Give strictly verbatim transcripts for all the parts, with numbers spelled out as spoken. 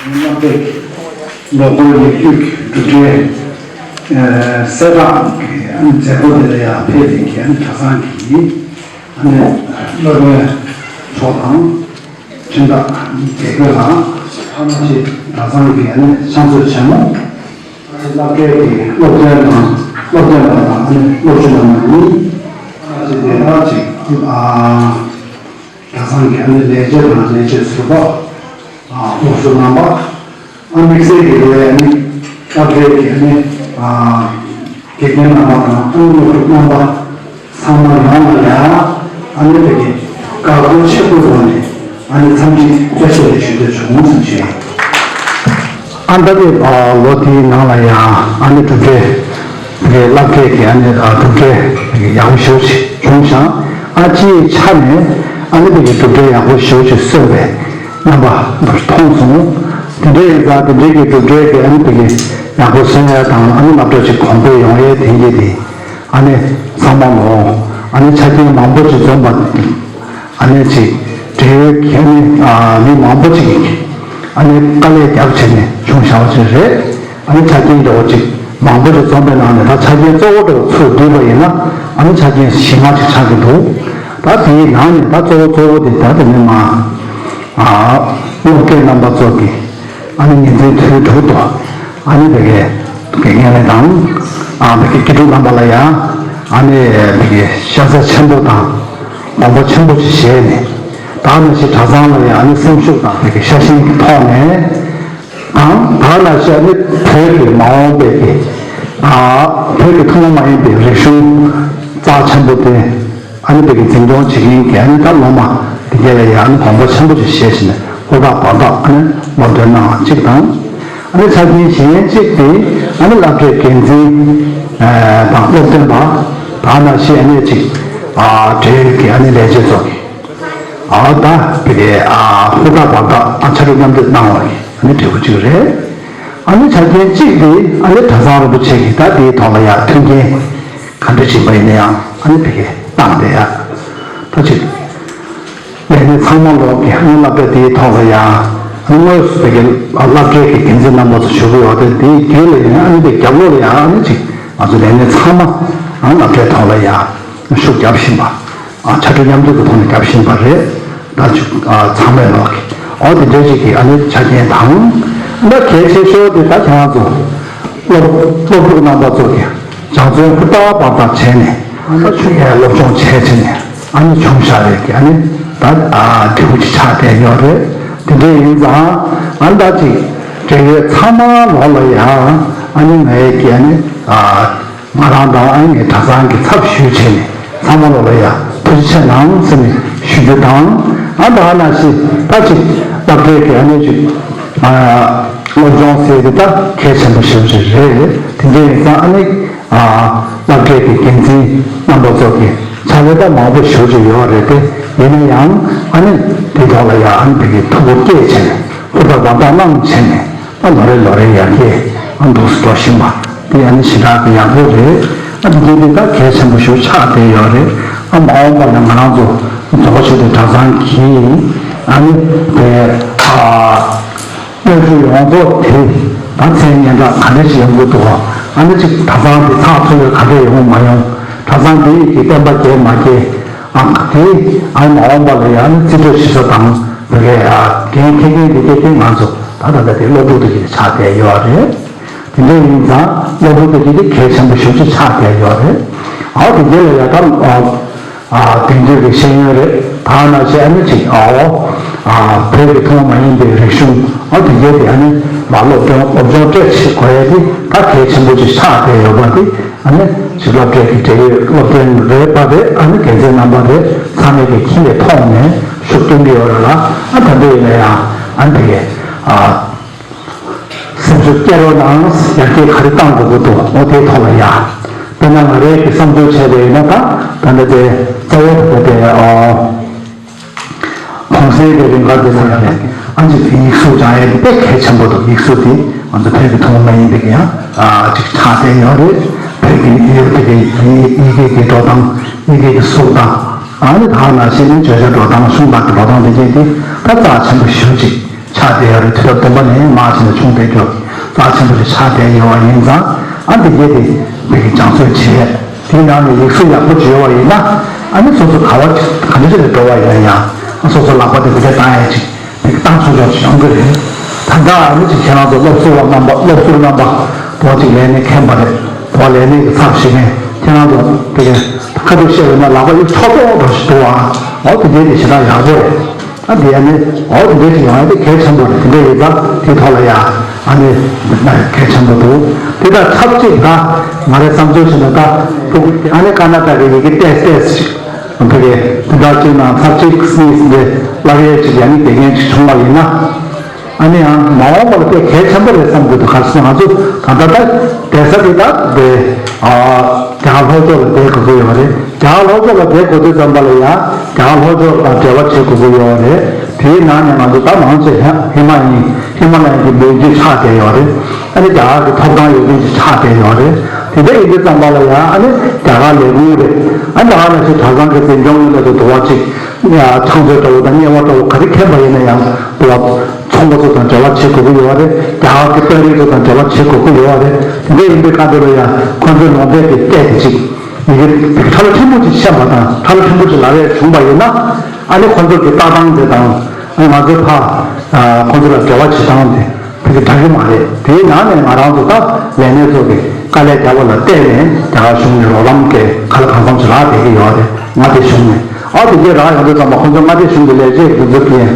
དམངས་ཁྲོད་ཀྱི་ལོ་འཁོར་ལེགས་བཅོས་ཀྱི་གྲུབ་འབྲས་གསལ་བསྒྲགས་ཀྱི་མཛད་སྒོ་དེ་ལ་ཡང་ཕེབས་པའི་གི་གྲྭ་ཚང་གི་སློབ་དཔོན་ཚོ་དང་། ཁྲིམས་བདག་དགེ་བསྐོས་ལགས། ཨ་མ་ཆེ་གྲྭ་ཚང་གི་ཕྱག་མཛོད་ཆེན་མོ། སློབ་གྲྭའི་གི་སློབ་སྟོན་དང་སློབ་སྟོན་པ་དང་སློབ་སྤྱི་རྣམ་པ་གཉིས། ཨ་མ་ཆེ་དེ་དག་ཅིག་གྲྭ་ཚང་གི་ལས་བྱེད་དང་ལས་བྱེད་ཟུར་པ། སློབ་ཟུར་རྣམ་པ། ཨ་དམིགས་བསལ་གྱི་ལོ་ཡ་ནི་སྐབས་རེ་གི་ནི་དགེ་རྒན་རྣམ་པ་དང་ཨ་ནི་སློབ་ཕྲུག་རྣམ་པ་ཚང་མ་ཡོངས་ལ་ཡ་ཨ་ནི་དེ་གི་དགའ་སྤྲོ་ཆེན་པོའི་སྒོ་ནས་ཨ་ནི་འཚམས་འདྲི་བཀྲ་ཤིས་བདེ་ལེགས་ཞུ་འདོད་བྱུང་ཟེར་ཞུ་ཡིན། ཨ་ད་ལྟའི་ལོ་དེའི་ནང་ལ་ཡ་ཨ་ནི་གྲུབ་འབྲས་དེ་གི་སློབ་གྲྭའི་གི་ཨ་ནི་གྲུབ་འབྲས་དེ་གི་ཡག་པོ་ཞེ་པོ་ཅིག་བྱུང་ཞིང་ཨ་སྤྱིའི་ཆ་ནས་ཨ་ནི་དེ་གི་གྲུབ་འབྲས་ཡག་པོ་ཞེ་པོ་ཅིག་སོན་པའི། རྣམ་པ་མཐོང་སོང་། དེ་འདྲ་ཡིན་ཙང་དེ་འདྲའི་གི་གྲུབ་འབྲས་དེ་ཨ་ནི་དེ་གི་ཡག་པོ་སོན་ཡ་དང་ཨ་ནི་སློབ་གྲྭ་ཅིག་གོང་འཕེལ་ཡོང་ཡའི་དེ་གི་དེ་ཨ་ནི་ཚང་མ་ལོ་ཨ་ནི་ཆ་རྐྱེན་མང་པོ་ཅིག་འཛོམས་པ་ཨ་ནི་ཅིག་འབྲེལ་ཡོད་ཀྱི་ཨ་ནི་མི་མང་པོ་ཅིག་གི་ཨ་ནི་དཀའ་ལས་རྒྱབ་བྱས་ནས་བྱུང་བཞག་པ་ཅིག་རེད། ཨ་ནི་ཆ་རྐྱེན་འདྲ་བོ་ཅིག་མང་པོ་ཅིག་འཛོམས་པའི་ནང་ནས་ད་ཆ་རྐྱེན་གཙོ་བོ་འདྲ་བོ་ཚུར་བསྡུས་པ་ཡིན་ན་ཨ་ནི་ཆ་རྐྱེན་བཞི་ལྔ་ཅིག་ཆགས་ཀྱི་འདུག་ད་དེའི་ནང་ནས་ད་གཙོ་བོ་གཙོ་བོ་དེ་ད་དེ་ནས་མ། ཨ། སློབ་དགེ་རྣམ་པ་ཚོ་གི་ཨ་ནི་ཉིན་མཚན་དུས་དྲུག་ཏུ་ཨ་ནི་དེ་གའི་དགེ་རྒན་དང་ཨ་དེ་གའི་དགེ་ཕྲུག་རྣམ་པ་ལ་ཡང་ཨ་ནི་དེ་གའི་ཤ་ཚ་ཆེན་པོ་དང་དགོངས་པ་ཆེན་པོ་ཞིག་བཞེས་ནས་ད་ནང་བཞིན་གྲྭ་ཚང་ལ་ཡང་ཨ་ནི་སེམས་ཤུགས་དང་དེ་གའི་ཤ་ཞེན་གྱི་ཐོག་ནས་དང་ད་ནང་བཞིན་ཨ་ནི་བོད་ཀྱི་མ་འོངས་པའི་གི་ཨ་བོད་ཀྱི་ཐུན་མོང་མ་ཡིན་པའི་རིག་གཞུང་རྩ་ཆེན་པོ་དེ། ཨ་ནི་དེ་གི་འཛིན་སྐྱོང་བྱེད་མཁན་གྱི་ཨ་ནི་ད་སློབ་མ་དེ་གས་ལ་ཡང་ཨ་ནི་དགོངས་པ་ཆེན་པོ་ཞིག་བཞེས་བྱས་ནས་ཧུར་ཐག་འབད་ཐག་ཨ་ནི་སློབ་སྟོན་གནང་བ་གཅིག་དང་། ཨ་ནི་ཆ་རྐྱེན་གཞན་གཅིག་དེ་ཨ་ནི་སློབ་གྲྭའི་འགན་འཛིན་དང་སློབ་སྟོན་པ་དག་ནང་བཞིན་ཨ་ནི་གཅིག་འབྲེལ་ཡོད་ཀྱི་ཨ་ནི་ལས་བྱེད་ཚོ་གི་ཨ་ད་དེ་གའི་ཧུར་ཐག་འབད་ཐག་ཨ་ཕྱར་གྲུ་མཉམ་འདེགས་གནང་བ་གི་ཨ་ནི་འབྲས་བུ་གཅིག་རེད། ཨ་ནི་ཆ་རྐྱེན་གཅིག་དེ་ཨ་ནི་གྲྭ་ཚང་རིན་པོ་ཆེ་གིས་ད་དེའི་ཐོག་ལ་ཡང་མཐུན་རྐྱེན་ག་འདྲ་བྱས་པ་ཡིན་ན་ཡང་ཨ་ནི་དེ་གའི་བཏང་བསྡད་ཡ། ད་ཅིག་ལས་སྣེ་ཚང་མ་ལོག་གི་ཨ་ནི་སློབ་གྲྭ་དེའི་ཐོག་ལ་ཡང་ཨ་ནི་དངོས་སུ་དེ་གའི་སློབ་གྲྭའི་གི་འགན་འཛིན་རྣམ་པ་ཚོ་ཞུགས་ཀྱི་ཡོད་དེ་དེའི་རྒྱུད་ལ་ཡང་ཨ་ནི་དེ་རྒྱབ་ལོགས་ལ་ཡང་ཨ་ནི་ཅིག་ང་ཚོ་ལས་སྣེ་ཚང་མ་ཨ་ནི་སློབ་གྲྭའི་ཐོག་ལ་ཡང་ཤུགས་རྒྱབ་བཞིན་པ། ཨ་ཕྱར་གྲུ་མཉམ་འདེགས་ཀྱི་ཐོག་ནས་རྒྱབ་བཞིན་པ་རེད། ད་ཅིག་ཨ་ཚང་མས་ལོག་གི་ཨོ་དེ་འདྲ་ཅིག་གི་ཨ་ནི་ཆ་རྐྱེན་དང་། ད་གལ་ཆེ་ཤོས་དེ་ད་ཁྱེད་རང་ཚོ་སློབ་སློབ་ཕྲུག་རྣམ་པ་ཚོ་གི་སྦྱང་བརྩོན་ཧུར་ཐག་འབད་ཐག་བྱས་ནས་ཨ་ནི་ཆུ་ཡས་སློབ་སྦྱོང་བྱས་བྱས་ནས་ཨ་ནི་བྱུང་བཞག་རེད་གི་ཨ་ནི་ད་ཨ་འབྲས་བུ་ཅིག་ཆགས་བསྡད་ཡོད་རེད། དེ་འདྲ་ཡིན་ཙང་ཨ་ནི་ད་ཅིག་འབྲེལ་ཡོད་ཚང་མ་ལོག་ལ་ཡང་ཨ་ནི་ངའི་གི་ཨ་ནི་ཨ། ང་རང་དང་ཨ་ནི་གྲྭ་ཚང་གི་ཚབ་ཞུས་བྱས་ནས་ཚང་མ་ལོག་ལ་ཡ་ཐུགས་རྗེ་ཆེ་གནང་ཟེར་ནས་ཞུ་རྒྱུ་དང་། ཨ་ད་ནང་བཞིན་ད་ཅིག་སློབ་གྲྭའི་གི་ཨ་ནི་ཅིག་ཨ་སློབ་སྦྱོང་ཟེར་དེ་ད་གལ་ཆེན་པོ་ཞེ་པོ་ཅིག་རེད། དེ་འདྲ་ཡིན་ཙང་ཨ་ནི་ཨ་སློབ་གྲྭའི་གི་འགན་འཛིན་རྣམ་པ་ཚོ་གི་ཕྱག་ལས་ད་མང་པོ་ཞེ་པོ་ཅིག་ཡོད་རེད་དེ། ཡིན་ན་ཡང་ཨ་ནི་དེ་ཐོག་ལ་ཡ་ཨ་ནི་དེ་གི་ཐུགས་ཁུར་བསྐྱེད་བྱས་ནས་ཧུར་ཐག་འབད་ཐག་གནང་བྱས་ནས། ཨ་ལོ་རེ་ལོ་རེ་ཡར་རྒྱས་ཨ་འདུག་སེ་འགྲོ་བཞིན་པ་དེ་ཨ་ནི་ཞེ་དྲག་གི་ཡག་པོ་རེད། ཨ་འདི་འདི་ད་གལ་ཆེན་པོ་ཞིག་ཆགས་བསྡད་ཡོད་རེད། ཨ་མ་འོངས་པ་ལ་ང་རང་ཚོ་རྫོགས་ཆེད་དུ་གྲྭ་ཚང་གིས་ཨ་ནི་དེ་ཨ་སྔོན་འགྲོ་ཡོངས་རྫོགས་དེ་ད་མཚན་སྙན་གྲགས་ག་འདྲ་ཞིག་ཡོང་གི་འདུག་ཨ་ནི་ཅིག་གྲྭ་ཚང་དེ་ཚགས་ཚུད་པའི་ག་འདྲ་ཡོང་མ་ཡོང་། གྲྭ་ཚང་དེ་ཡི་གི་བསྟན་པ་རྒྱས་མ་རྒྱས། ཨ་དེ་ཨ་མ་འོངས་པ་ལ་ཡང་ནི་རྩིས་སྤྲོད་བྱེད་ས་དང་དེ་གའི་ཨ་འགན་འཁྱེར་མཁན་དེ་གའི་དེ་ང་ཚོ་ད་ད་ལྟ་དེ་སློབ་ཕྲུག་དེ་གའི་ཆགས་བསྡད་ཡོད་རེད། དེ་འདྲ་ཡིན་ཙང་སློབ་ཕྲུག་དེ་གའི་དེ་གལ་ཆེན་པོ་ཞེ་པོ་ཅིག་ཆགས་བསྡད་ཡོད་རེད། ཨ་དེ་འདྲ་ལ་ཡ་ད་ཨ་ཨ་དེང་དུས་ཀྱི་ཤེས་ཡོན་རེད། ད་ནང་བཞིན་ཨ་ནི་ཅིག་ཨའོ་ཨ་བོད་ཀྱི་ཐུན་མོང་མ་ཡིན་པའི་རིག་གཞུང་ཨ་དེ་གའི་དེ་ཨ་ནི་མ་སློབ་སྦྱོང་སློབ་སྦྱོང་སྤྲད་བྱེད་དགོས་ཡ་དེ་ད་གལ་ཆེན་པོ་ཅིག་ཆགས་བསྡད་ཡོད་པ་དེ། ཨ་ནི་ཅིག་སློབ་གྲྭའི་གི་འབྲེལ་ཡོད་སློབ་སྟོན་རེད་པ་རེད། ཨ་ནི་འགན་འཛིན་རྣམ་པ་རེད། ཚང་མས་གི་ཁྱིམ་པའི་ཐོག་ནས་ཤུགས་སྟོན་གི་ཡོད་རེད་ལ། ཨ་ད་འདི་ཡིན་ན་ཡང་ཨ་ནི་དེ་གས་ཨ་སེམས་ཤུགས་སྐྱེད་རོགས་གནང་། ཡར་རྒྱས་ག་རེ་བཏང་དགོས་ཀྱི་འདུག་འོ་དེའི་ཐོག་ལ་ཡ་དཔེར་ན་ང་རའི་གི་བསམ་ཚུལ་བྱས་པ་ཡིན་ན་ད་ད་འདི་དེ་རྩ་བའི་ཐོག་དེ་ཨོ། གོང་གསལ་གྱི་རིམ་ཁག་འདི་ཚང་ཡང་ཨ་ཅིག་ཡིག་གཟུགས་སྦྱང་ཡས་དེ་དཔེ་གལ་ཆེན་པོ་འདུག་ཡིག་གཟུགས་དེ་ང་ཚོ་བོད་ཀྱི་ཐུན་མོང་མ་ཡིན་པའི་ཡང་ཨ་ཅིག་ཆགས་བསྡད་ཡོད་རེད། བོད་ཀྱི་ཡིག་གཟུགས་དེ་གའི་ཡི་ཡི་གེ་གི་འགྲོ་སྟངས། ཡི་གེ་གི་གཟུགས་དང་། ཨ་ནི་ད་ནང་བཞིན་ནི་བརྗོད་བྱ་འགྲོ་སྟངས། གཞུང་ལུགས་ཀྱི་འགྲོ་སྟངས་དེ་གའི་དེ་ད་རྩ་ཆེན་པོ་ཞེ་པོ་ཅིག་ ཆགས་བསྡད་ཡོད་རེད། དུས་རབས་བདུན་པ་ནས་མར་ཕྱིན་ནས་བྱུང་བསྡད་རྒྱུ་རྩ་ཆེན་པོ་ཞིག་ཆགས་བསྡད་ཡོད་པ་ཡིན་ཙང་། ཨ་འདི་གས་དེ་བོད་ཀྱི་སྦྱང་བརྩོན་བྱེད། དེའི་ནང་ནས་ཡིག་གཟུགས་ཡག་པོ་ཅིག་ཡོད་པ་ཡིན་ན། ཨ་ནི་སོ་སོ་ག་བ་ག་འདྲ་ཅིག་ལ་འགྲོ་བ་ཡིན་ན་ཡང་། ཨ་སོ་སོ་ལག་པ་དེ་དེ་འདྲ་བཏང་ཡས་ཅིག་དེ་བཏང་ཆོག་ཆོག་ཅིག་ཡོང་གི་རེད། ད་ལྟ་ཨ་ནི་ཅིག་ཁྱེད་རང་ཚོ་སློབ་ཟུར་བ་རྣམ་པ། སློབ་ཟུར་རྣམ་པ་དེ་ཅིག་ལས་ནས་མཁན་པ་རེད། དེ་ལས་ནས་ཀྱི་ཚབ་བྱེད་མཁན་ཁྱེད་རང་ཚོ་དེ་གས་ཁ་ཐུག་བཤད་པ་ཡིན་ན་ལག་པ་ཡིག་ཐོག་ཐོག་འགྲོ་ཞིག་འདུག་ཨ། འོ་དེ་འདྲའི་དེ་ཞེ་དྲག་ཡག་པོ་རེད། ཨ་དེ་ཡང་ནི་འོ་དེ་འདྲ་ཞིག་ཡོང་ཡ་དེ་གལ་ཆེན་པོ་རེད། དེ་འདྲ་ཡིན་ཙང་དེའི་ཐོག་ལ་ཡ་ཨ་ནི་གལ་ཆེན་པོ་འདུག་དེ་དང་ཆབས་ཅིག་ད་ང་རའི་བསམ་ཚུལ་བྱས་ན། ད་ཕྲུ་གུ་ཨ་ནི་ཀ་ན་ཌ་གི་ཡི་གེ་ཏོག་ཙམ་ཅིག་བོད་སྐད་དེ་ལྟར་ཅིག་ནང་ཚར་གཅིག་གཉིས་ཟིན་ཏེ་བསླབ་ཡས་ཅིག་ཡ་ནི་དགེ་རྒན་ཅིག་བྱུང་བ་ཡིན་ན། ཨ་ནི་ཡང་མ་འོངས་པ་ལ་དཔེ་གལ་ཆེན་པོ་རེད་བསམ་གྱི་འདུག་ག་རེ་ཟེར་ན་ང་ཚོ་ད་ལྟ་ད་བསྡད་ས་དེ་ད་དེ་ཨ་རྒྱ་གར་ལྷོ་ཕྱོགས་ལ་བསྡད་དགོས་ཀྱི་ཡོད་རེད། རྒྱ་གར་ལྷོ་ཕྱོགས་ལ་བསྡད་དགོས་དུས་ཙམ་པ་ལ་ཡང་རྒྱ་གར་ལྷོ་ཕྱོགས་དང་འབྲེལ་བ་བྱེད་དགོས་ཀྱི་ཡོད་རེད། དེའི་ནང་ནས་ང་ཚོ་ད་མང་ཆེ་ཧི་མ་ཡིན། ཧི་མ་ལ་ཡན་གྱི་ལོ་རྒྱུས་ཆགས་བསྡད་ཡོད་རེད། ཨ་ནི་རྒྱ་གར་གྱི་ཐོབ་ཐང་ཡོད་མཁན་ཅིག་ཆགས་བསྡད་ཡོད་རེད། དེ་འདྲ་ཡིན་དུས་ཙམ་པ་ལ་ཡང་ཨ་ནི་རྒྱ་གར་ལས་ཁུངས་རེད། ཨ་ནི་ད་ག་ནང་བཞིན་གྲྭ་ཚང་གི་འཛིན་སྐྱོང་ཡོད་པ་དེ་དུ་བ་ཅིག་ཡ་ཚོང་རྫས་འདྲ་བོ་དང་དམྱལ་བ་འདྲ་བོ་ག་རེ་མཁན་པ་ཡིན་ན་ཡང་དུ་བ་ཚོང་པ་ཚོ་དང་འབྲེལ་བ་བྱེད་དགོས་ཀྱི་ཡོད་རེད། རྒྱ་གར་གྱི་དཔོན་རིགས་ཚོ་དང་འབྲེལ་བ་བྱེད་དགོས་ཀྱི་ཡོད་རེད། དེ་འདྲ་ཡིན་པའི་སྐབས་དེ་ལ་ཡང་ཁོང་ཚོའི་ལུང་པའི་གི་སྐད་དེ་ཅིག་ཡི་གེ་ཁྲ་ལོ་ཆེན་པོ་ཅིག་ཤེས་པ་དང་ཁྲ་ལོ་ཆེན་པོ་ཅིག་ལབ་ཡས་བྱུང་བ་ཡིན་ན། ཨ་ནི་ཁོང་ཚོ་གི་ལྟ་སྟངས་དེ་དང་། ཨ་ནི་ང་ཚོའི་ཕ་ཨ་ཁོང་ཚོ་ལ་འབྲེལ་བ་བྱེད་སྟངས་དེ་དེ་གི་འདྲ་གི་མ་རེད། དེའི་ནང་ནས་ང་རང་ཚོ་ད་ལས་སྣེ་ཚོ་གི་དཀའ་ལས་བརྒྱབ་པ་ལ་བརྟེན་ནས་རྒྱ་གར་གཞུང་ནས་རོགས་རམ་གྱི་ག་ལ་གང་འཚམ་ཞིག་རག་བསྡད་ཀྱི་ཡོད་རེད། མངའ་སྡེ་གཞུང་ནས། ཨ་དེ་གས་རག་ཡོང་དུས་ཙམ་པ་ཁོང་ཚོ་མངའ་སྡེ་གཞུང་གི་ལས་བྱེད་དེ་ཚོ་གིས་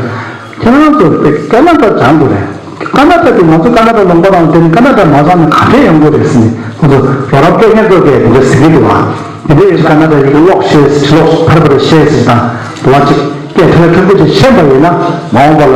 ཁྱེད་རང་ཚོ་དེ་ཀ་ན་ཌ་སྦྱང་དགོས་རེད། ཀ་ན་ཌ་དེ་ང་ཚོ་ཀ་ན་ཌ་ལུང་པ་རང་དེ་ནི་ཀ་ན་ཌ་མ་སྦྱངས་ནས་ག་འདྲས་ཡོང་གི་རེད་ཟེར་ནས་ཁོང་ཚོ་རོགས་རམ་སྤྲོད་མཁན་ཚོ་གིས་དེ་འདྲ་ཟེར་གྱི་འདུག་ཨ། དེ་འདྲ་ཡིན་ཙང་ཀ་ན་ཌ་ཡི་གེ་ཀློག་ཤེས། ཕྱི་ལོགས་ཕར་ཕར་ཤེས་ཟེར་དང་། དུ་བ་གཅིག་སྐད་ཐོན་ཐོན་པོ་ཅིག་ཤེས་པ་ཡིན་ན་མ་འོངས་པ་ལ་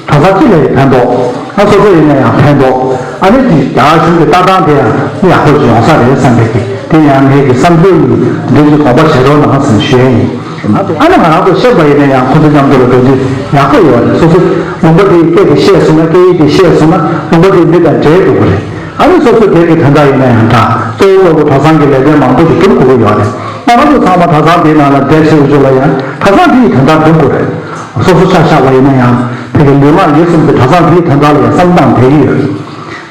གྲྭ་ས་གཅིག་ལ་ཡང་ཕན་ཐོགས། ང་སོ་སོ་ཡིན་ན་ཡང་ཕན་ཐོགས། ཨ་ནི་དེ་རྒྱ་གཞུང་གི་ལྟ་སྟངས་དེ་ཡང་ཡག་པོ་ཅིག་ཡོང་ས་རེད་བསམ་པའི་གི་དེ་ཡང་ངའི་གི་བསམ་ཚུལ་ཡིན། འདི་ཅིག་དགོངས་པ་བཞེས་རོགས་གནང་ཟེར་ནས་ཞུ་ཡས་ཡིན། ཨ་ནི་ང་རང་ཚོ་ཤེས་པ་ཡིན་ན་ཡང་ཁོ་ཚོ་མཉམ་དུ་ལ་འགྲོ་རྒྱུ་ཡག་པོ་ཡོད་རེད། སོ་སོ་ལུང་པ་དེའི་སྐད་དེ་ཤེས་སོང་ན། སྐད་ཡིག་དེ་ཤེས་སོང་ན་ལུང་པ་དེའི་མི་དང་འབྲེལ་འགྲོ་གི་རེད། ཨ་ནི་སོ་སོ་སྒེར་གྱི་དོན་དག་ཡིན་ན་ཡང་འདྲ། གཙོ་བོ་གཙོ་བོ་གྲྭ་ཚང་གི་ལས་དོན་མང་པོ་ཞིག་སྒྲུབ་དགོས་ཀྱི་ཡོད་རེད། ང་རང་ཚོ་ཚང་མ་གྲྭ་ཚང་དེའི་ནང་ལ་བསྡད་བྱེད་དགོས་ཆོག་ལ་ཡང་གྲྭ་ཚང་དེའི་དོན་དག་སྒྲུབ་དགོས་རེད། སོ་སོ་ཆ་བཞག་པ་ཡིན་ན་ཡང་ཕ་གི་ལུས་ངག་ཡིད་གསུམ་དེ་གྲྭ་ཚང་དེའི་དོན་དག་ལ་ཡང་བསམ་བློ་བཏང་བསྡད་ཀྱི་ཡོད།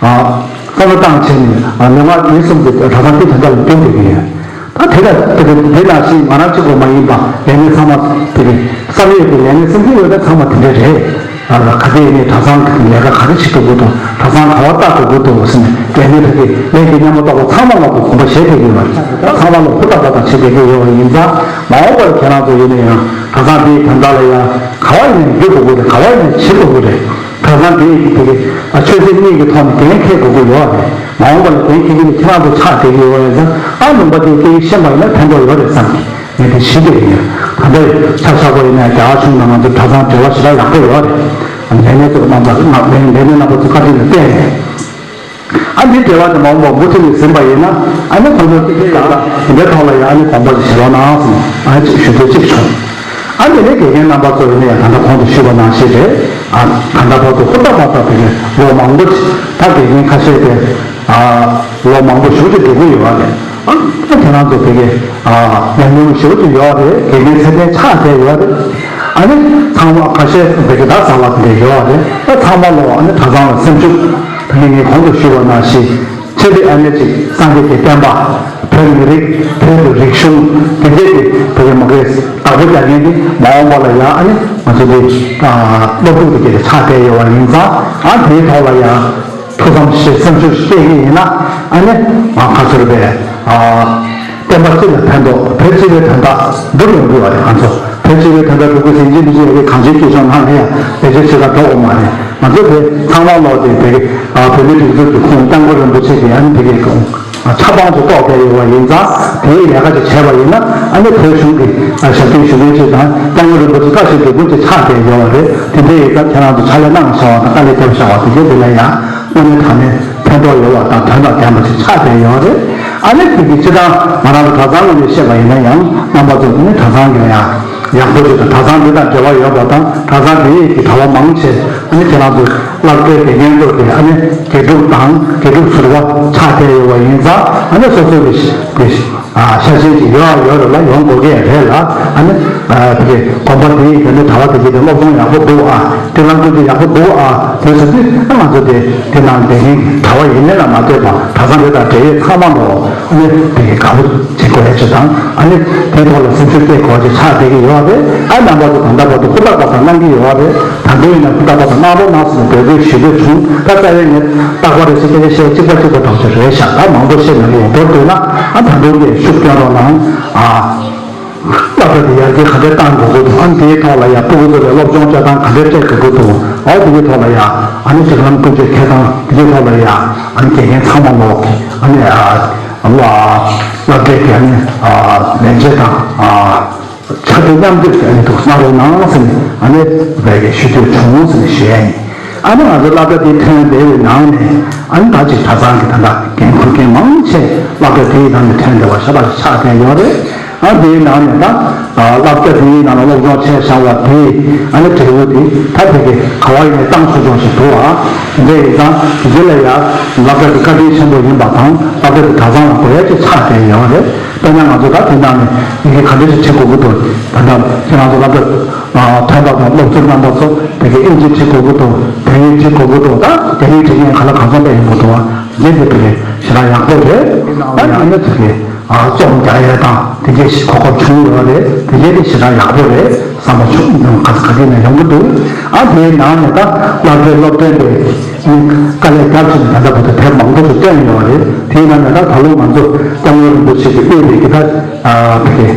ཨ། བསམ་བློ་བཏང་བྱས་ནས་ཨ་ལུས་ངག་ཡིད་གསུམ་དེ་གྲྭ་ཚང་དེའི་དོན་དག་ལ་སྒྲུབ་བསྡད་ཀྱི་ཡོད། ད་དེ་ལ་དེ་དེ་ནང་བཞིན་ང་རང་གཅིག་པོ་མ་ཡིན་པ་ལས་སྣེ་ཚང་མ་དེ་གི་བསམ་ཡས་ཀྱི་ལས་སྣེ་སེམས་ཁུར་ཡོད་པ་ཚང་མ་དེ་འདྲ་རེད། ཨ་ལ་ག་དེ་ཡིན་ནའི་གྲྭ་ཚང་གི་ལས་ཀ་ག་རེ་བྱེད་ཐུབ་ཀྱི་འདུག་གྲྭ་ཚང་ག་བ་ལྟ་དགོས་ཀྱི་འདུག་ཟེར་ནས་ལས་སྣེ་དེ་གི་ལས་ཀྱི་སྙན་མོ་ཏོག་པ་ཚང་མ་ལ་དགོངས་པ་བཞེས་བསྡད་ཀྱི་ཡོད་པ་རེད། ཚང་མ་ལ་ཧུར་ཐག་པ་དང་བྱེད་བསྡད་ཀྱི་ཡོད་པ་ཡིན་ཙང་། མ་འོངས་པར་ཁྱེད་རང་ཚོ་ཡིན་ན་ཡང་གྲྭ་ཚང་དེའི་དོན་དག་ལ་ཡང་ག་བ་ཡིན་ནའི་འཇུག་དགོས་ཀྱི་རེད། ག་བ་ཡིན་ནའི་བྱེད་དགོས་ཀྱི་རེད། གྲྭ་ཚང་དེ་ཡི་དེ་གི་ཆོས་སྲིད་གཉིས་ཀྱི་ཐོག་ནས་འགན་འཁྱེར་དགོས་ཀྱི་ཡོད་རེད། མ་འོངས་པ་ལ་འགན་འཁྱེར་མཁན་དེ་ཁྱེད་རང་ཚོ་ཆགས་བསྡད་ཀྱི་ཡོད་རེད་ཟེར། ཨ་ལུང་པ་དེ་སྐད་ཡིག་ཤེས་པ་ཡིན་ན་ཕན་ཐོགས་ཡོད་རེད་བསམ་གི་ངས་དེ་ཞུ་གི་ཡིན། ད་ལྟ་ཆ་བཞག་པ་ཡིན་ན་རྒྱ་གར་གཞུང་དང་ང་ཚོ་གྲྭ་ཚང་འབྲེལ་བ་ཞེ་དྲག་ཡག་པོ་ཡོད་རེད། ལས་སྣེ་ཚོ་རྣམ་པ་ལས་སྣེ་རྣམ་པ་ཚོ་བཀའ་དྲིན་ལ་བརྟེན་ནས། ཨ་འདི་འབྲེལ་བ་དེ་མ་འོངས་པ་མུ་མཐུད་ནས་ཟིན་པ་ཡིན་ན། ཨ་ནི་ཁོང་ཚོ་གཅིག་གིས་ཀྱང་འདི་འདྲའི་ཐོག་ལ་ཡང་ཨ་ནི་དགོངས་པ་ཞིག་བཞེས་རོགས་གནང་ཟེར་ནས་ཨ་ཅིག་ཞུ་འདོད་ཅིག་བྱུང་། ཨ་འདི་ནས་དགེ་རྒན་རྣམ་པ་ཚོ་ཡིན་ན་ཡང་ད་ལྟ་གོང་དུ་ཞུས་པ་ནང་བཞིན་རེད། ཨ་ད་ལྟ་བར་དུ་ཧུར་ཐག་པ་ཐག་དེ་གའི་ལོ་མང་པོ་ཅིག་ད་དགེ་རྒན་ཁ་ཤས་དེ་ཨ་ལོ་མང་པོ་ཞེ་པོ་ཅིག་སྡོད་ཀྱི་ཡོད་རེད། ཨ་ད་ཁྱེད་རང་ཚོ་དེ་གའི་ཨ་ཉམས་མྱོང་ཞེ་པོ་ཅིག་ཡོད་རེད། དགེ་རྒན་ཚད་ལྡན་ཆགས་བསྡད་ཡོད་རེད། ཨ་ནི་ཚང་མ་ཁ་ཤས་དེ་གའི་ད་བཟའ་བ་དེ་འདྲ་ཡོད་རེད། ད་ཚང་མ་ལོ་ཨ་ནི་གྲྭ་ཚང་ལ་སེམས་ཤུགས་ད་ནི་ངས་གོང་དུ་ཞུས་པ་ནང་བཞིན། ཆེད་དུ་ཨ་ནེ་ཅིག་སངས་རྒྱས་ཀྱི་བསྟན་པ། བོད་མི་རིགས། བོད་ཀྱི་རིག་གཞུང་དེ་འདྲས་ཀྱི་བོད་ཀྱི་མ་གི་བདག་པོ་རྒྱག་མཁན་དེ་མ་འོངས་པ་ལ་ཡང་ཨ་ནི་ང་ཚོ་འདི་སློབ་ཕྲུག་དེ་གས་ཆགས་བསྡད་ཡོད་པ་ཡིན་ཙང་། ཨ་དེའི་ཐོག་ལ་ཡང་ཐུགས་བསམ་བཞེས། སེམས་ཤུགས་བསྐྱེད་ཀྱི་ཡིན་ན། ཨ་ནི་ང་ཁ་ཚོར་བས་བསྟན་པ་སྤྱི་ལ་ཕན་ཐོགས། བོད་སྤྱི་པའི་དོན་དག་འགྲུབ་ཡོང་གི་བ་རེད། ང་ཚོ་བོད་སྤྱི་པའི་དོན་དག་འགྲུབ་དགོས་ཟིན་གྱི་འདི་ཅི་ཡ་གི་གང་ཅིའི་སྐྱིད་ཆོག་ནང་ལ་ཡང་ལས་བྱེད་བྱེད་ག་འགྲོ་དགོས་མ་རེད། ང་ཚོ་དེ་ཚང་མ་ལོག་དེ་བོད་ཀྱི་བོད་མི་སྒྲིག་འཛུགས་ཀྱི་ཁོངས་སྐྱབས་མགོན་རིན་པོ་ཆེ་གིས་ཨ་ནི་བོད་ཀྱི་ཁོངས་ཆབ་འབངས་ཚོ་གཏོགས་བསྡད་ཡོད་པ་ཡིན་ཙང་། དེའི་ལས་ཀ་ཅིག་བྱས་པ་ཡིན་ན་ཨ་ནི་བོད་གཞུང་གི་ཞབས་འདེགས་ཞུ་མཁན་ཅིག་དང་སྐྱབས་མགོན་རིན་པོ་ཆེ་བཀྲ་ཤིས་སྒྲིག་ཁུངས་ཅིག་ཆགས་བསྡད་ཡོད་པ་རེད། དེ་འདྲ་ཡིན་ཙང་ཁྱེད་རང་ཚོ་ཕྱག་ལས་གནང་བཞག་པ་དང་དཀའ་ལས་བརྒྱབ་བཞག་པ་དེ་གའི་དེ་ལ་ཡང་དངོས་གནས་དྲང་གནས་ཕན་ཐོགས་ཡོད་པ་དང་དོན་དང་ལྡན་པ་ཅིག་ཆགས་བསྡད་ཡོད་རེད། ཨ་ནི་དེ་གི་སྤྱིར་བཏང་ང་རང་ཚོ་གྲྭ་ཚང་ངོས་ནས་བཤད་པ་ཡིན་ན་ཡང་རྣམ་པ་ཚོ་ནི་གྲྭ་ཚང་གི་ཡང་ ཡག་པོ་ཞིག་དང་གྲྭ་ཚང་འདི་དང་འབྲེལ་བ་ཡོད་པ་དང་གྲྭ་ཚང་འདི་ཡི་གི་གྲྭ་པ་མང་ཆེ་ཨ་ནི་ཁྱེད་རང་ཚོ་སློབ་གྲྭའི་དགེ་རྒན་ཚོ་དེ་ཨ་ནི་དགེ་ཕྲུག་དང་དགེ་ཕྲུག་ཟུར་པ་ཆགས་བསྡད་ཡོད་པ་ཡིན་ཙང་ཨ་ནི་སོ་སོ་གི་གི་ཤ་ཞེན་ཅིག་ཡོད་ཡོད་རེད་ལ་ཡོང་དགོས་ཀྱི་རེད་ལ་ཨ་ནི་དེ་དགོན་པ་འདི་ཡི་གི་ནི་གྲྭ་པ་དེ་གི་དེ་སློབ་སྦྱོང་ཡག་པོ་འདུག་ཨ་དེ་ལམ་སྟོན་དེ་ཡག་པོ་འདུག་ཨ་དེ་ཟེར་དུས་ཨ་ང་ཚོ་དེ་དེ་ནང་བསྡད་མཁན་གྲྭ་པ་ཡིན་མིན་ལ་མ་ལྟོས་པ་གྲྭ་ཚང་དེ་དང་འབྲེལ་ཡོད་ཚང་མ་ལོ། ཨ་ནི་དེ་གི་དགའ་པོ་བྱེད་དགོས་ཡ་ཅིག་དང་ཨ་ནི་དེའི་ཐོག་ལ་སེམས་ཤུགས་སྐྱེད་དགོས་ཅིག་ཆགས་བསྡད་ཀྱི་ཡོད་རེད། ཨ་རྣམ་པ་ཚོ་ད་ལྟ་བར་དུ་ཧུར་ཐག་པ་དང་གནང་གི་ཡོད་རེད། ད་དུང་ཡིན་ན་ཧུར་ཐག་པ་དང་གནང་རོགས་གནང་ཟེར་ནས་འབོད་སྐུལ་ཞུ་འདོད་བྱུང་། ད་རྩ་བའི་ངས་རྟག་པར་རེ་ཞིག་སྐད་ཆ་བཤད་གཅིག་པ་གཅིག་པ་འདྲ་བོ་ཞིག་རེད་ཤག་ད་མང་པོ་བཤད་མེད་པ་ཡོང་འདོད་འདོད་ན་ཨ་ད་དུང་གི་ཤུགས་སྐྱོན་རོགས་གནང་ཨ། སློབ་གྲྭ་དེ་ཡར་རྒྱས་ག་འདྲས་གཏང་དགོས་ཀྱི་འདུག་ཨ་ནི་དེའི་ཐོག་ལ་ཡང་ཕྲུ་གུ་ཚོ་ལ་སློབ་སྦྱོང་སྤྲད་སྟངས་ག་འདྲས་སྤྲད་དགོས་ཀྱི་འདུག་ཨོ་དེ་གའི་ཐོག་ལ་ཡང་ཨ་ནི་སྒྲིག་ལམ་ཀུན་སྤྱོད་འཁྱེར་སྟངས་དེ་གའི་ཐོག་ལ་ཡང་ཨ་ནི་དགེ་རྒན་ཚང་མ་ལོག་ཨ་ནི་སློབ་གྲྭའི་དེ་ཨ་ནི་ལས་བྱེད་དང་ཕྱག་དེ་མཉམ་སྡེབ་ཀྱི་ཨ་ནི་འདུག་གནང་རོགས་གནང་ཟེར་ནས་ཨ་ནི་བས་ཀྱི་ཞུ་འདོད་བྱུང་ཟེར་ནས་ཞུ་ཡ་ཡིན། ཨ་ནི་ང་ཚོ་སློབ་གྲྭ་དེ་ཐོན་བསྡད་པའི་ནང་ནས་ཨ་ནི་ད་ཅིག་གྲྭ་ཚང་གི་ད་ལྟ་འགན་འཁུར་མཁན་མང་ཆེ་སློབ་གྲྭ་དེའི་ནང་ནས་ཐོན་བསྡད་པ་ཤ་སྟག་ཆགས་བསྡད་ཡོད་རེད། ཨ་དེའི་ནང་ནས་ད་སློབ་གྲྭ་དེའི་ནང་ལ་སློབ་སྦྱོང་བྱས་བཞག་པ་དེ་ཨ་ནི་འབྲས་བུ་དེ་ད་དེ་གའི་ག་བ་ཡིན་ནས་བཏང་ཆོག་ཆོག་ཞིག་འདུག་ཨ། དེ་འདྲ་ཡིན་ཙང་དེ་ལ་ཡ་སློབ་གྲྭ་དེ་བཀའ་དྲིན་ཆེན་པོ་ཡིན་པ་དང་སློབ་གྲྭ་དེ་གྲྭ་ཚང་ལ་དགོས་ཡ་ཅིག་ཆགས་བསྡད་ཡོད་རེད། དཔེར་ན་ང་ཚོ་ད་དེ་ནང་ནས་ཡི་གེ་ག་འདྲ་ཞིག་བྲིས་དགོས་ཀྱི་འདུག་ད་ལྟ་ཁྱེད་རང་ཚོ་སློབ་གྲྭ་ཐོན་པ་དང་སློབ་ཟུར་རྣམ་པ་ཚོ་དེ་གའི་ཨིན་ཇི་བྲིས་དགོས་ཀྱི་འདུག་དེ་ཡིག་བྲིས་དགོས་ཀྱི་འདུག་ད་དེ་ཡིག་བྲིས་མཁན་ག་ལ་གང་འཚམ་པ་ཡིན་དགོས་འདུག་ཨ། འདི་འདི་དེ་གའི་ཞེ་དྲག་ཡག་པོ་རེད། ཨ་ནི་ཨ་ནི་དེ་གའི་རྩོམ་རྒྱག་ཡས་དང་དེ་གའི་ཞིག་གོ་སྐབས་བྱུང་ཡོད་རེད། དེ་གའི་དེ་ཞེ་དྲག་ཡག་པོ་རེད་བསམ་པ་བྱུང་ག་ས་ག་དེ་ནས་ཡོང་གི་འདུག་ཨ་དེའི་ནང་ནས་ད་སློབ་གྲྭའི་སློབ་སྟོན་པའི་དཀའ་ལས་རྒྱབ་ཕྱིན་ད་ལྟ་བར་དུ་དེབ་མང་པོ་ཞིག་བཏོན་ཡོད་རེད། དེའི་ནང་ནས་ད་ད་ལོ་ང་ཚོ་སྐྱབས་མགོན་རིན་པོ་ཆེ་གིས་དབུས་པའི་གི་ད་བོད་ཀྱི་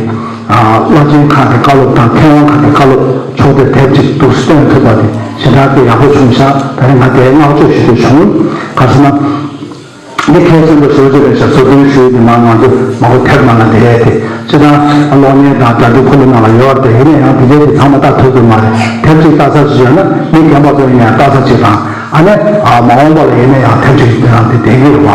བླ་ཆེན་ཁག་གི་བཀའ་སློབ་དང་མཁས་དབང་ཁག་གི་བཀའ་སློབ་ཕྱོགས་བསྡུས་དེབ་ཅིག་འདུག་སེ་བཏོན་ཐུབ་པ་དེ་ཞེ་དྲག་གི་ཡག་པོ་བྱུང་ཤག་ད་ནི་ང་དེའི་བསྔགས་བརྗོད་ཞུ་རྒྱུ་བྱུང་། ག་རེ་ཟེར་ན། འདི་གལ་ཆེན་པོ་ཞེ་པོ་ཅིག་རེད་ཤག་བཟོ་སྐྲུན་ཞུས་ཏེ་མ་ང་ཚོ་མ་གོ་དེབ་ནང་ལ་བསྡད་དེ་སྤྱིར་བཏང་གློག་བརྙན་དང་སྒྲ་སྒྱུར་ཁུ་ལུ་ནང་ལ་ཡོད་རེད། དེ་ཡིན་ན་ཡང་དེ་གའི་དེ་ཚང་མ་ལྟ་ཐུབ་ཀྱི་མ་རེད། དེབ་ཅིག་ལྟ་ས་ཞིག་ཡོད་ན་མི་རྒན་པ་ཚོ་ཡིན་ན་ཡང་ལྟ་ས་ཅིག་དང་ཨ་ནི་མ་འོངས་པ་ལ་ཡིན་ན་ཡང་དེབ་ཅིག་དེ་རང་དེ་བསྡད་ཀྱི་རེད་བ།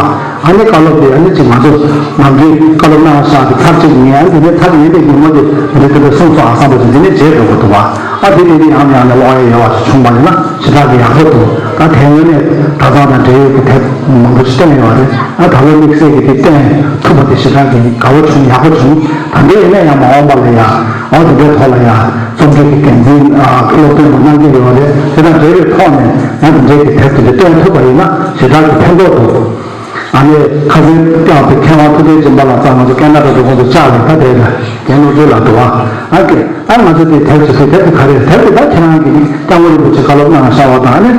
ཨ་ནི་བཀའ་སློབ་དེ་ཨ་ནི་ཅིག་ང་ཚོ་ནམ་རྒྱུན་བཀའ་སློབ་གནང་བཞག་དེ་ཚར་གཅིག་ཉན་དེ་ནས་ཚར་ཉན་པའི་ཉིན་མོ་དེ་འདི་དེ་འདྲ་གསུངས་སོང་ཨ་བསམ་པ་ཅིག་འདི་ནས་བརྗེད་འགྲོ་གི་འདུག་བ། ཨ་དེ་དེ་ནི་ཡང་ནས་ཡང་ནས་ཀློག་ཡ་ཡོད་བ་ཞིག་བྱུང་བ་ཡིན་ན་ཞེ་དྲག་གི་ཡག་པོ་འདུག་ད་དེ་སྔོན་ནས་གྲྭ་ཚང་དང་འབྲེལ་ཡོད་ཀྱི་དེབ་མང་པོ་ཞིག་བཏོན་ཡོད་རེད། ཨ་ད་ལོ་དམིགས་བསལ་གྱི་དེ་བཏོན་ཐུབ་པ་དེ་ཞེ་དྲག་གི་དགའ་པོ་བྱུང་ཡག་པོ་བྱུང་། ད་འདི་ཡིན་ན་ཡང་མ་འོངས་པ་ལ་ཡང་ཨོ་དེ་འདྲའི་ཐོག་ལ་ཡང་རྩོམ་སྒྲིག་གི་འགན་འཛིན་ཨ་སློབ་སྟོན་པ་གནང་གི་ཡོད་རེད། དེ་དང་འབྲེལ་བའི་ཐོག་ནས་ཡང་དེ་འདྲའི་གི་དེབ་དེ་འདྲ་བཏོན་ཐུབ་པ་ཡིན་ན་ཞེ་དྲག་གི་ཕན་ཐོགས་འདུག་ཨ་ནི་ཁ་སང་སྐྱབས་པའི་མཁས་དབང་ཐུབ་བསྟན་སྦྱིན་པ་ལགས་ཚང་ང་ཚོ་ཀེ་ན་ཌ་དུ་ཁོང་ཚོ་བཅར་བས་ད་དེ་ལ་རྒན་བློ་གྲོས་ལགས་འདུག་ཨ། ཨ་ཀེ་ཨ་ང་ཚོ་དེ་དེབ་ཅིག་དེ་དེབ་དེ་ག་རེ་དེབ་དེ་ད་ཁྱེད་རང་གི་སྐྱབས་མགོན་རིན་པོ་ཆེ་བཀའ་སློབ་གནང་བཞག་པ་དང་ཨ་ནི་